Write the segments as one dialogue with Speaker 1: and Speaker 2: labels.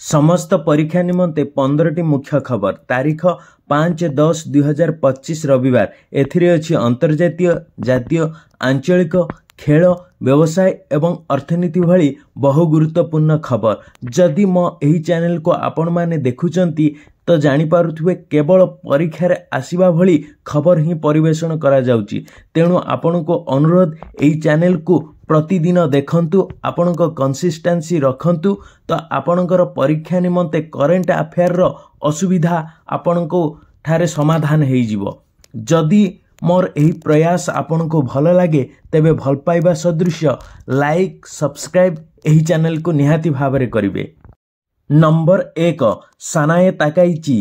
Speaker 1: ସମସ୍ତ ପରୀକ୍ଷା ନିମନ୍ତେ 15ଟି ମୁଖ୍ୟ ଖବର। ତାରିଖ 5/10/2025 ରବିବାର। ଏଥିରେ ଅଛି ଅନ୍ତର୍ଜାତୀୟ, ଜାତୀୟ, ଆଞ୍ଚଳିକ, ଖେଳ, ବ୍ୟବସାୟ ଏବଂ ଅର୍ଥନୀତି ଭଳି ବହୁ ଗୁରୁତ୍ୱପୂର୍ଣ୍ଣ ଖବର। ଯଦି ମୋ ଏହି ଚ୍ୟାନେଲକୁ ଆପଣମାନେ ଦେଖୁଛନ୍ତି ତ ଜାଣିପାରୁଥିବେ, କେବଳ ପରୀକ୍ଷାରେ ଆସିବା ଭଳି ଖବର ହିଁ ପରିବେଷଣ କରାଯାଉଛି। ତେଣୁ ଆପଣଙ୍କୁ ଅନୁରୋଧ, ଏହି ଚ୍ୟାନେଲକୁ ପ୍ରତିଦିନ ଦେଖନ୍ତୁ, ଆପଣଙ୍କ କନସିଷ୍ଟାନ୍ସି ରଖନ୍ତୁ, ତ ଆପଣଙ୍କର ପରୀକ୍ଷା ନିମନ୍ତେ କରେଣ୍ଟ ଆଫେୟାରର ଅସୁବିଧା ଆପଣଙ୍କ ଠାରେ ସମାଧାନ ହେଇଯିବ। ଯଦି ମୋର ଏହି ପ୍ରୟାସ ଆପଣଙ୍କୁ ଭଲ ଲାଗେ, ତେବେ ଭଲ ପାଇବା ସଦୃଶ୍ୟ ଲାଇକ୍, ସବସ୍କ୍ରାଇବ୍ ଏହି ଚ୍ୟାନେଲକୁ ନିହାତି ଭାବରେ କରିବେ। ନମ୍ବର 1, ସାନାଏ ତାକାଇଚି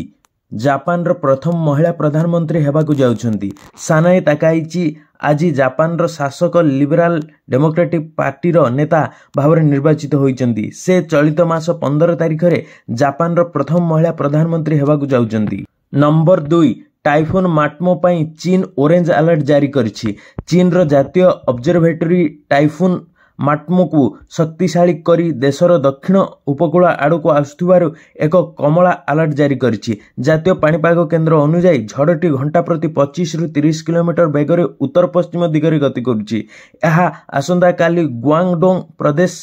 Speaker 1: ଜାପାନର ପ୍ରଥମ ମହିଳା ପ୍ରଧାନମନ୍ତ୍ରୀ ହେବାକୁ ଯାଉଛନ୍ତି। ସାନାଏ ତାକାଇଚି ଆଜି ଜାପାନର ଶାସକ ଲିବରାଲ ଡେମୋକ୍ରାଟିକ୍ ପାର୍ଟିର ନେତା ଭାବରେ ନିର୍ବାଚିତ ହୋଇଛନ୍ତି। ସେ ଚଳିତ ମାସ 15 ତାରିଖରେ ଜାପାନର ପ୍ରଥମ ମହିଳା ପ୍ରଧାନମନ୍ତ୍ରୀ ହେବାକୁ ଯାଉଛନ୍ତି। ନମ୍ବର 2, ଟାଇଫୁନ୍ ମାଟ୍ମୋ ପାଇଁ ଚୀନ ଓରେଞ୍ଜ ଆଲର୍ଟ ଜାରି କରିଛି। ଚୀନର ଜାତୀୟ ଅବଜରଭେଟରୀ ଟାଇଫୁନ୍ ମାଟ୍ମୋକୁ ଶକ୍ତିଶାଳୀ କରି ଦେଶର ଦକ୍ଷିଣ ଉପକୂଳ ଆଡ଼କୁ ଆସୁଥିବାରୁ ଏକ କମଳା ଆଲର୍ଟ ଜାରି କରିଛି। ଜାତୀୟ ପାଣିପାଗ କେନ୍ଦ୍ର ଅନୁଯାୟୀ, ଝଡ଼ଟି ଘଣ୍ଟା ପ୍ରତି 25ରୁ 30 କିଲୋମିଟର ବେଗରେ ଉତ୍ତର ପଶ୍ଚିମ ଦିଗରେ ଗତି କରୁଛି। ଏହା ଆସନ୍ତାକାଲି ଗୁଆଙ୍ଗଡୋଙ୍ଗ ପ୍ରଦେଶ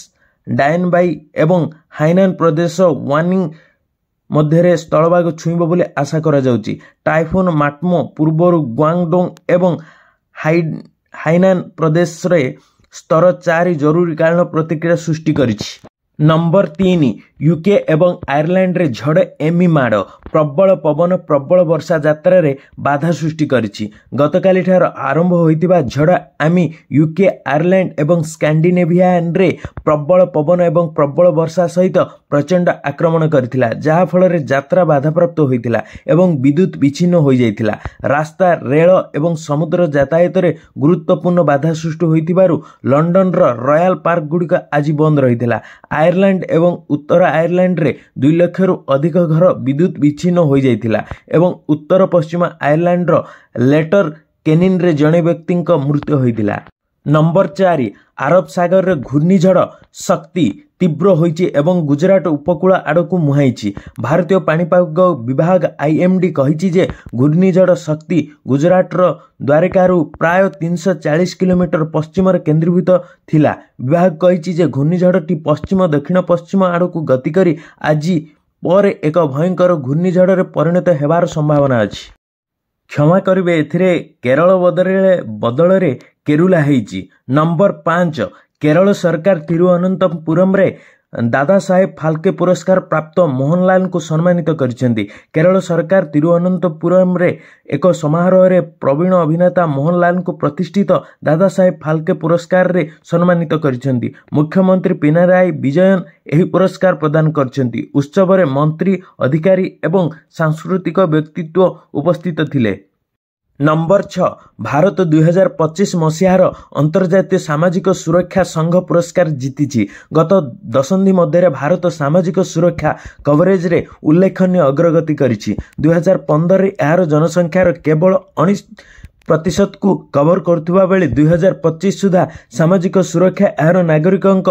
Speaker 1: ଡାଏନବାଇ ଏବଂ ହାଇନାନ ପ୍ରଦେଶ ୱାନିଂ ମଧ୍ୟରେ ସ୍ଥଳଭାଗ ଛୁଇଁବ ବୋଲି ଆଶା କରାଯାଉଛି। ଟାଇଫୁନ୍ ମାଟ୍ମୋ ପୂର୍ବରୁ ଗୁଆଙ୍ଗଡୋଙ୍ଗ ଏବଂ ହାଇନାନ ପ୍ରଦେଶରେ ସ୍ତର 4 ଜରୁରୀକାଳୀନ ପ୍ରତିକ୍ରିୟା ସୃଷ୍ଟି କରିଛି। ନମ୍ବର 3, ୟୁକେ ଏବଂ ଆୟାରଲାଣ୍ଡରେ ଝଡ଼ ଏମି ମାଡ଼, ପ୍ରବଳ ପବନ, ପ୍ରବଳ ବର୍ଷା ଯାତ୍ରାରେ ବାଧା ସୃଷ୍ଟି କରିଛି। ଗତକାଲିଠାରୁ ଆରମ୍ଭ ହୋଇଥିବା ଝଡ଼ ଆମି ୟୁକେ, ଆୟାରଲାଣ୍ଡ ଏବଂ ସ୍କାଣ୍ଡିନେଭିଆନରେ ପ୍ରବଳ ପବନ ଏବଂ ପ୍ରବଳ ବର୍ଷା ସହିତ ପ୍ରଚଣ୍ଡ ଆକ୍ରମଣ କରିଥିଲା, ଯାହାଫଳରେ ଯାତ୍ରା ବାଧାପ୍ରାପ୍ତ ହୋଇଥିଲା ଏବଂ ବିଦ୍ୟୁତ ବିଚ୍ଛିନ୍ନ ହୋଇଯାଇଥିଲା। ରାସ୍ତା, ରେଳ ଏବଂ ସମୁଦ୍ର ଯାତାୟାତରେ ଗୁରୁତ୍ୱପୂର୍ଣ୍ଣ ବାଧା ସୃଷ୍ଟି ହୋଇଥିବାରୁ ଲଣ୍ଡନର ରୟାଲ ପାର୍କଗୁଡ଼ିକ ଆଜି ବନ୍ଦ ରହିଥିଲା। ଆୟାରଲାଣ୍ଡ ଏବଂ ଉତ୍ତର ଆୟାରଲାଣ୍ଡରେ 2 ଲକ୍ଷରୁ ଅଧିକ ଘର ବିଦ୍ୟୁତ ବିଚ୍ଛିନ୍ନ ହୋଇଯାଇଥିଲା ଏବଂ ଉତ୍ତର ପଶ୍ଚିମ ଆୟାରଲାଣ୍ଡର ଲେଟର କେନିନରେ ଜଣେ ବ୍ୟକ୍ତିଙ୍କ ମୃତ୍ୟୁ ହୋଇଥିଲା। ନମ୍ବର 4, ଆରବ ସାଗରରେ ଘୂର୍ଣ୍ଣିଝଡ଼ ଶକ୍ତି ତୀବ୍ର ହୋଇଛି ଏବଂ ଗୁଜରାଟ ଉପକୂଳ ଆଡ଼କୁ ମୁହାଁଇଛି। ଭାରତୀୟ ପାଣିପାଗ ବିଭାଗ ଆଇଏମଡି କହିଛି ଯେ ଘୂର୍ଣ୍ଣିଝଡ଼ ଶକ୍ତି ଗୁଜରାଟର ଦ୍ୱାରକାରୁ ପ୍ରାୟ 340 କିଲୋମିଟର ପଶ୍ଚିମରେ କେନ୍ଦ୍ରୀଭୂତ ଥିଲା। ବିଭାଗ କହିଛି ଯେ ଘୂର୍ଣ୍ଣିଝଡ଼ଟି ପଶ୍ଚିମ ଦକ୍ଷିଣ ପଶ୍ଚିମ ଆଡ଼କୁ ଗତି କରି ଆଜି ପରେ ଏକ ଭୟଙ୍କର ଘୂର୍ଣ୍ଣିଝଡ଼ରେ ପରିଣତ ହେବାର ସମ୍ଭାବନା ଅଛି। କ୍ଷମା କରିବେ, ଏଥିରେ କେରଳ ବଦଳରେ କେରୁଲା ହେଇଛି। ନମ୍ବର 5, କେରଳ ସରକାର ତିରୁଅନନ୍ତପୁରମରେ ଦାଦା ସାହେବ ଫାଲକେ ପୁରସ୍କାର ପ୍ରାପ୍ତ ମୋହନଲାଲଙ୍କୁ ସମ୍ମାନିତ କରିଛନ୍ତି। କେରଳ ସରକାର ତିରୁଅନନ୍ତପୁରମରେ ଏକ ସମାରୋହରେ ପ୍ରବୀଣ ଅଭିନେତା ମୋହନଲାଲଙ୍କୁ ପ୍ରତିଷ୍ଠିତ ଦାଦା ସାହେବ ଫାଲକେ ପୁରସ୍କାରରେ ସମ୍ମାନିତ କରିଛନ୍ତି। ମୁଖ୍ୟମନ୍ତ୍ରୀ ପିନାରାଇ ବିଜୟନ ଏହି ପୁରସ୍କାର ପ୍ରଦାନ କରିଛନ୍ତି। ଉତ୍ସବରେ ମନ୍ତ୍ରୀ, ଅଧିକାରୀ ଏବଂ ସାଂସ୍କୃତିକ ବ୍ୟକ୍ତିତ୍ୱ ଉପସ୍ଥିତ ଥିଲେ। ନମ୍ବର 6, ଭାରତ 2025 ମସିହାର ଅନ୍ତର୍ଜାତୀୟ ସାମାଜିକ ସୁରକ୍ଷା ସଂଘ ପୁରସ୍କାର ଜିତିଛି। ଗତ ଦଶନ୍ଧି ମଧ୍ୟରେ ଭାରତ ସାମାଜିକ ସୁରକ୍ଷା କଭରେଜରେ ଉଲ୍ଲେଖନୀୟ ଅଗ୍ରଗତି କରିଛି। 2015ରେ ଏହାର ଜନସଂଖ୍ୟାର କେବଳ 19 ପ୍ରତିଶତକୁ କଭର କରୁଥିବା ବେଳେ 2025 ସୁଦ୍ଧା ସାମାଜିକ ସୁରକ୍ଷା ଏହାର ନାଗରିକଙ୍କ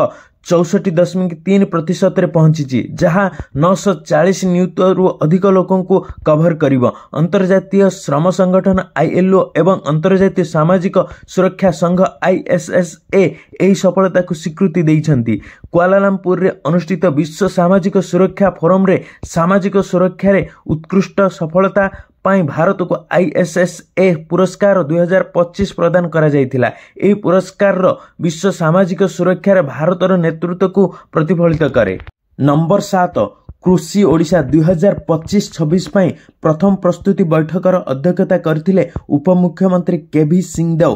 Speaker 1: 64.3 ପ୍ରତିଶତରେ ପହଞ୍ଚିଛି, ଯାହା 940 ନିୟୁତରୁ ଅଧିକ ଲୋକଙ୍କୁ କଭର କରିବ। ଅନ୍ତର୍ଜାତୀୟ ଶ୍ରମ ସଂଗଠନ ଆଇଏଲ୍ଓ ଏବଂ ଅନ୍ତର୍ଜାତୀୟ ସାମାଜିକ ସୁରକ୍ଷା ସଂଘ ଆଇଏସ୍ଏସ୍ଏ ଏହି ସଫଳତାକୁ ସ୍ୱୀକୃତି ଦେଇଛନ୍ତି। କୁଆଲାଲମ୍ପୁରରେ ଅନୁଷ୍ଠିତ ବିଶ୍ୱ ସାମାଜିକ ସୁରକ୍ଷା ଫୋରମରେ ସାମାଜିକ ସୁରକ୍ଷାରେ ଉତ୍କୃଷ୍ଟ ସଫଳତା ପାଇଁ ଭାରତକୁ ଆଇଏସ୍ଏସ୍ଏ ପୁରସ୍କାର 2025 ପ୍ରଦାନ କରାଯାଇଥିଲା। ଏହି ପୁରସ୍କାର ବିଶ୍ୱ ସାମାଜିକ ସୁରକ୍ଷାରେ ଭାରତର ନେତୃତ୍ୱକୁ ପ୍ରତିଫଳିତ କରେ। ନମ୍ବର 7, କୃଷି ଓଡ଼ିଶା 2025-26 ପାଇଁ ପ୍ରଥମ ପ୍ରସ୍ତୁତି ବୈଠକର ଅଧ୍ୟକ୍ଷତା କରିଥିଲେ ଉପମୁଖ୍ୟମନ୍ତ୍ରୀ କେ ଭି ସିଂଦେଓ।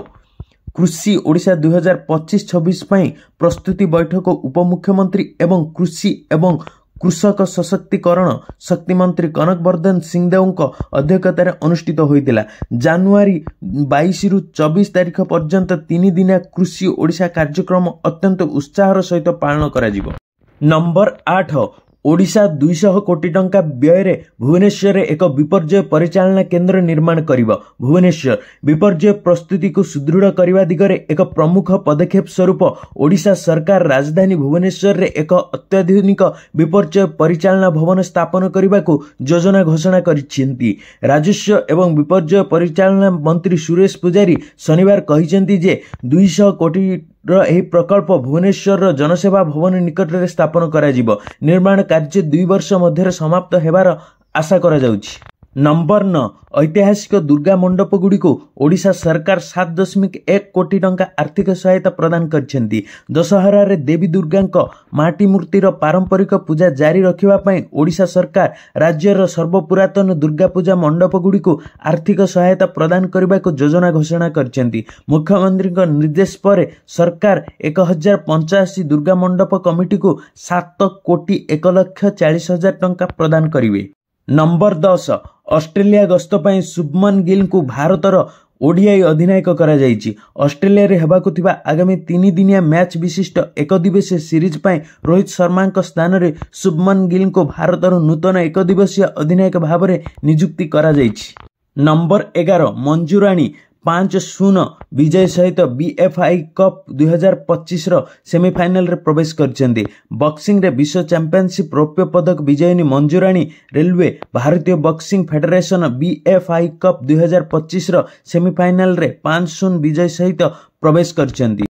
Speaker 1: କୃଷି ଓଡ଼ିଶା 2025-26 ପାଇଁ ପ୍ରସ୍ତୁତି ବୈଠକ ଉପମୁଖ୍ୟମନ୍ତ୍ରୀ ଏବଂ କୃଷି ଏବଂ କୃଷକ ସଶକ୍ତିକରଣ ଶକ୍ତିମନ୍ତ୍ରୀ କନକ ବର୍ଦ୍ଧନ ସିଂଦେଓଙ୍କ ଅଧ୍ୟକ୍ଷତାରେ ଅନୁଷ୍ଠିତ ହୋଇଥିଲା। ଜାନୁଆରୀ 22ରୁ 24 ତାରିଖ ପର୍ଯ୍ୟନ୍ତ ତିନିଦିନିଆ କୃଷି ଓଡ଼ିଶା କାର୍ଯ୍ୟକ୍ରମ ଅତ୍ୟନ୍ତ ଉତ୍ସାହର ସହିତ ପାଳନ କରାଯିବ। ନମ୍ବର 8, ଓଡ଼ିଶା 200 କୋଟି ଟଙ୍କା ବ୍ୟୟରେ ଭୁବନେଶ୍ୱରରେ ଏକ ବିପର୍ଯ୍ୟୟ ପରିଚାଳନା କେନ୍ଦ୍ର ନିର୍ମାଣ କରିବ। ଭୁବନେଶ୍ୱର, ବିପର୍ଯ୍ୟୟ ପ୍ରସ୍ତୁତିକୁ ସୁଦୃଢ଼ କରିବା ଦିଗରେ ଏକ ପ୍ରମୁଖ ପଦକ୍ଷେପ ସ୍ୱରୂପ ଓଡ଼ିଶା ସରକାର ରାଜଧାନୀ ଭୁବନେଶ୍ୱରରେ ଏକ ଅତ୍ୟାଧୁନିକ ବିପର୍ଯ୍ୟୟ ପରିଚାଳନା ଭବନ ସ୍ଥାପନ କରିବାକୁ ଯୋଜନା ଘୋଷଣା କରିଛନ୍ତି। ରାଜସ୍ୱ ଏବଂ ବିପର୍ଯ୍ୟୟ ପରିଚାଳନା ମନ୍ତ୍ରୀ ସୁରେଶ ପୂଜାରୀ ଶନିବାର କହିଛନ୍ତି ଯେ 200 କୋଟିର ଏହି ପ୍ରକଳ୍ପ ଭୁବନେଶ୍ୱରର ଜନସେବା ଭବନ ନିକଟରେ ସ୍ଥାପନ କରାଯିବ। ନିର୍ମାଣ କାର୍ଯ୍ୟ 2 ବର୍ଷ ମଧ୍ୟରେ ସମାପ୍ତ ହେବାର ଆଶା କରାଯାଉଛି। ନମ୍ବର 9, ଐତିହାସିକ ଦୁର୍ଗା ମଣ୍ଡପଗୁଡ଼ିକୁ ଓଡ଼ିଶା ସରକାର 7.1 କୋଟି ଟଙ୍କା ଆର୍ଥିକ ସହାୟତା ପ୍ରଦାନ କରିଛନ୍ତି। ଦଶହରାରେ ଦେବୀ ଦୁର୍ଗାଙ୍କ ମାଟି ମୂର୍ତ୍ତିର ପାରମ୍ପରିକ ପୂଜା ଜାରି ରଖିବା ପାଇଁ ଓଡ଼ିଶା ସରକାର ରାଜ୍ୟର ସର୍ବପୁରାତନ ଦୁର୍ଗା ପୂଜା ମଣ୍ଡପଗୁଡ଼ିକୁ ଆର୍ଥିକ ସହାୟତା ପ୍ରଦାନ କରିବାକୁ ଯୋଜନା ଘୋଷଣା କରିଛନ୍ତି। ମୁଖ୍ୟମନ୍ତ୍ରୀଙ୍କ ନିର୍ଦ୍ଦେଶ ପରେ ସରକାର 1085 ଦୁର୍ଗା ମଣ୍ଡପ କମିଟିକୁ 7 କୋଟି 1 ଲକ୍ଷ 40 ହଜାର ଟଙ୍କା ପ୍ରଦାନ କରିବେ। ନମ୍ବର 10, ଅଷ୍ଟ୍ରେଲିଆ ଗସ୍ତ ପାଇଁ ଶୁଭମନ ଗିଲଙ୍କୁ ଭାରତର ଓଡିଆଇ ଅଧିନାୟକ କରାଯାଇଛି। ଅଷ୍ଟ୍ରେଲିଆରେ ହେବାକୁ ଥିବା ଆଗାମୀ 3 ଦିନିଆ ମ୍ୟାଚ୍ ବିଶିଷ୍ଟ ଏକଦିବସୀୟ ସିରିଜ୍ ପାଇଁ ରୋହିତ ଶର୍ମାଙ୍କ ସ୍ଥାନରେ ଶୁଭମନ ଗିଲଙ୍କୁ ଭାରତର ନୂତନ ଏକଦିବସୀୟ ଅଧିନାୟକ ଭାବରେ ନିଯୁକ୍ତି କରାଯାଇଛି। ନମ୍ବର 11, ମଞ୍ଜୁ ରାଣୀ 5-0 ବିଜୟ ସହିତ ବିଏଫ୍ଆଇ କପ୍ 2025ର ସେମିଫାଇନାଲରେ ପ୍ରବେଶ କରିଛନ୍ତି। ବକ୍ସିଂରେ ବିଶ୍ୱ ଚାମ୍ପିଅନସିପ୍ ରୌପ୍ୟ ପଦକ ବିଜୟିନୀ ମଞ୍ଜୁ ରାଣୀ ରେଲୱେ ଭାରତୀୟ ବକ୍ସିଂ ଫେଡେରେସନ ବିଏଫ୍ଆଇ କପ୍ 2025ର ସେମିଫାଇନାଲରେ 5-0 ବିଜୟ ସହିତ ପ୍ରବେଶ କରିଛନ୍ତି।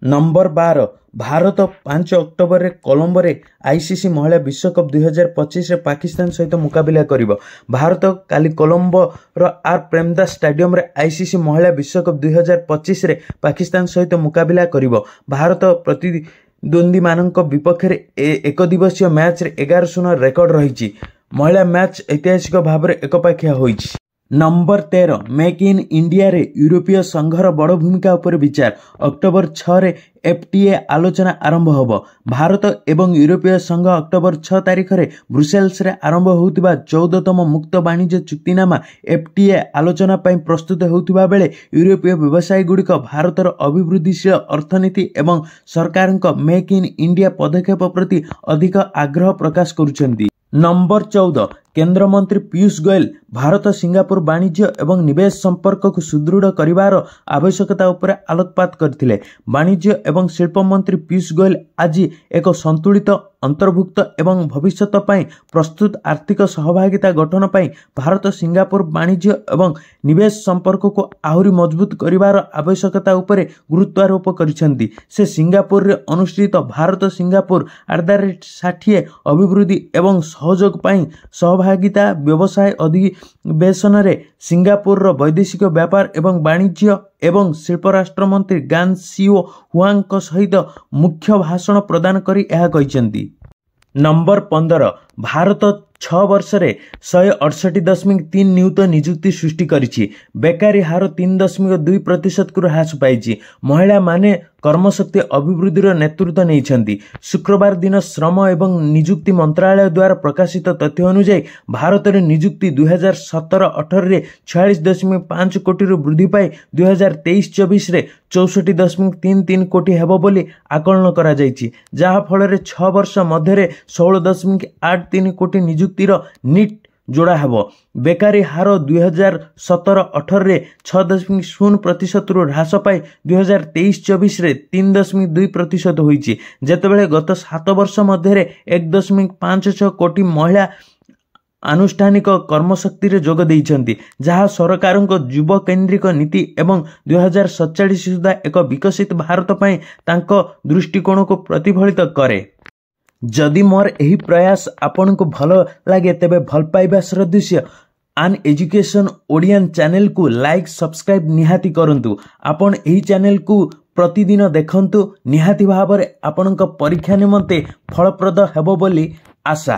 Speaker 1: ନମ୍ବର 12, ଭାରତ 5 ଅକ୍ଟୋବରରେ କଲମ୍ବୋରେ ଆଇସିସି ମହିଳା ବିଶ୍ୱକପ୍ 2025ରେ ପାକିସ୍ତାନ ସହିତ ମୁକାବିଲା କରିବ। ଭାରତ କାଲି କଲମ୍ବୋର ଆର୍ ପ୍ରେମଦାସ ଷ୍ଟାଡିୟମରେ ଆଇସିସି ମହିଳା ବିଶ୍ୱକପ୍ 2025ରେ ପାକିସ୍ତାନ ସହିତ ମୁକାବିଲା କରିବ। ଭାରତ ପ୍ରତିଦ୍ୱନ୍ଦ୍ୱୀମାନଙ୍କ ବିପକ୍ଷରେ ଏକଦିବସୀୟ ମ୍ୟାଚ୍ରେ 11-0 ରେକର୍ଡ ରହିଛି। ମହିଳା ମ୍ୟାଚ୍ ଐତିହାସିକ ଭାବରେ ଏକପାଖିଆ ହୋଇଛି। ନମ୍ବର 13, ମେକ୍ ଇନ୍ ଇଣ୍ଡିଆରେ ୟୁରୋପୀୟ ସଂଘର ବଡ଼ ଭୂମିକା ଉପରେ ବିଚାର। ଅକ୍ଟୋବର 6ରେ ଏଫ୍ଟିଏ ଆଲୋଚନା ଆରମ୍ଭ ହେବ। ଭାରତ ଏବଂ ୟୁରୋପୀୟ ସଂଘ ଅକ୍ଟୋବର 6 ତାରିଖରେ ବ୍ରୁସେଲ୍ସରେ ଆରମ୍ଭ ହେଉଥିବା 14ତମ ମୁକ୍ତ ବାଣିଜ୍ୟ ଚୁକ୍ତିନାମା ଏଫ୍ଟିଏ ଆଲୋଚନା ପାଇଁ ପ୍ରସ୍ତୁତ ହେଉଥିବା ବେଳେ ୟୁରୋପୀୟ ବ୍ୟବସାୟୀଗୁଡ଼ିକ ଭାରତର ଅଭିବୃଦ୍ଧିଶୀଳ ଅର୍ଥନୀତି ଏବଂ ସରକାରଙ୍କ ମେକ୍ ଇନ୍ ଇଣ୍ଡିଆ ପଦକ୍ଷେପ ପ୍ରତି ଅଧିକ ଆଗ୍ରହ ପ୍ରକାଶ କରୁଛନ୍ତି। ନମ୍ବର 14, କେନ୍ଦ୍ରମନ୍ତ୍ରୀ ପୀୟୁଷ ଗୋଏଲ ଭାରତ ସିଙ୍ଗାପୁର ବାଣିଜ୍ୟ ଏବଂ ନିବେଶ ସମ୍ପର୍କକୁ ସୁଦୃଢ଼ କରିବାର ଆବଶ୍ୟକତା ଉପରେ ଆଲୋକପାତ କରିଥିଲେ। ବାଣିଜ୍ୟ ଏବଂ ଶିଳ୍ପ ମନ୍ତ୍ରୀ ପୀୟୁଷ ଗୋଏଲ ଆଜି ଏକ ସନ୍ତୁଳିତ, ଅନ୍ତର୍ଭୁକ୍ତ ଏବଂ ଭବିଷ୍ୟତ ପାଇଁ ପ୍ରସ୍ତୁତ ଆର୍ଥିକ ସହଭାଗିତା ଗଠନ ପାଇଁ ଭାରତ ସିଙ୍ଗାପୁର ବାଣିଜ୍ୟ ଏବଂ ନିବେଶ ସମ୍ପର୍କକୁ ଆହୁରି ମଜବୁତ କରିବାର ଆବଶ୍ୟକତା ଉପରେ ଗୁରୁତ୍ୱାରୋପ କରିଛନ୍ତି। ସେ ସିଙ୍ଗାପୁରରେ ଅନୁଷ୍ଠିତ ଭାରତ ସିଙ୍ଗାପୁର @60 ଅଭିବୃଦ୍ଧି ଏବଂ ସହଯୋଗ ପାଇଁ ସହଭାଗିତା ବ୍ୟବସାୟ ଅଧିବେଶନରେ ସିଙ୍ଗାପୁରର ବୈଦେଶିକ ବ୍ୟାପାର ଏବଂ ବାଣିଜ୍ୟ ଏବଂ ଶିଳ୍ପ ରାଷ୍ଟ୍ରମନ୍ତ୍ରୀ ଗାନ୍ ସିଓ ହୁଆଙ୍ଗଙ୍କ ସହିତ ମୁଖ୍ୟ ଭାଷଣ ପ୍ରଦାନ କରି ଏହା କହିଛନ୍ତି। ନମ୍ବର 15, ଭାରତ 6 ବର୍ଷରେ 168.3 ନିୟୁତ ନିଯୁକ୍ତି ସୃଷ୍ଟି କରିଛି। ବେକାରୀ ହାର 3.2 ପ୍ରତିଶତକୁ ହ୍ରାସ ପାଇଛି। ମହିଳାମାନେ କର୍ମଶକ୍ତି ଅଭିବୃଦ୍ଧିର ନେତୃତ୍ୱ ନେଇଛନ୍ତି। ଶୁକ୍ରବାର ଦିନ ଶ୍ରମ ଏବଂ ନିଯୁକ୍ତି ମନ୍ତ୍ରଣାଳୟ ଦ୍ୱାରା ପ୍ରକାଶିତ ତଥ୍ୟ ଅନୁଯାୟୀ ଭାରତରେ ନିଯୁକ୍ତି 2017-18ରେ 46.5 କୋଟିରୁ ବୃଦ୍ଧି ପାଇ 2023-24ରେ 64.33 କୋଟି ହେବ ବୋଲି ଆକଳନ କରାଯାଇଛି, ଯାହାଫଳରେ 6 ବର୍ଷ ମଧ୍ୟରେ 16.83 କୋଟି ନିଯୁକ୍ତିର ନିଟ୍ ଯୋଡ଼ା ହେବ। ବେକାରୀ ହାର 2017-18ରେ 6.0 ପ୍ରତିଶତରୁ ହ୍ରାସ ପାଇ 2023-24ରେ 3.2 ପ୍ରତିଶତ ହୋଇଛି, ଯେତେବେଳେ ଗତ 7 ବର୍ଷ ମଧ୍ୟରେ 1.56 କୋଟି ମହିଳା ଆନୁଷ୍ଠାନିକ କର୍ମଶକ୍ତିରେ ଯୋଗ ଦେଇଛନ୍ତି, ଯାହା ସରକାରଙ୍କ ଯୁବ କେନ୍ଦ୍ରିକ ନୀତି ଏବଂ 2047 ସୁଦ୍ଧା ଏକ ବିକଶିତ ଭାରତ ପାଇଁ ତାଙ୍କ ଦୃଷ୍ଟିକୋଣକୁ ପ୍ରତିଫଳିତ କରେ। ଯଦି ମୋର ଏହି ପ୍ରୟାସ ଆପଣଙ୍କୁ ଭଲ ଲାଗେ, ତେବେ ଭଲ ପାଇବା ସଦୃଶ୍ୟ ଆନ୍ ଏଜୁକେସନ୍ ଓଡ଼ିଆନ୍ ଚ୍ୟାନେଲକୁ ଲାଇକ୍, ସବସ୍କ୍ରାଇବ୍ ନିହାତି କରନ୍ତୁ। ଆପଣ ଏହି ଚ୍ୟାନେଲକୁ ପ୍ରତିଦିନ ଦେଖନ୍ତୁ, ନିହାତି ଭାବରେ ଆପଣଙ୍କ ପରୀକ୍ଷା ନିମନ୍ତେ ଫଳପ୍ରଦ ହେବ ବୋଲି ଆଶା।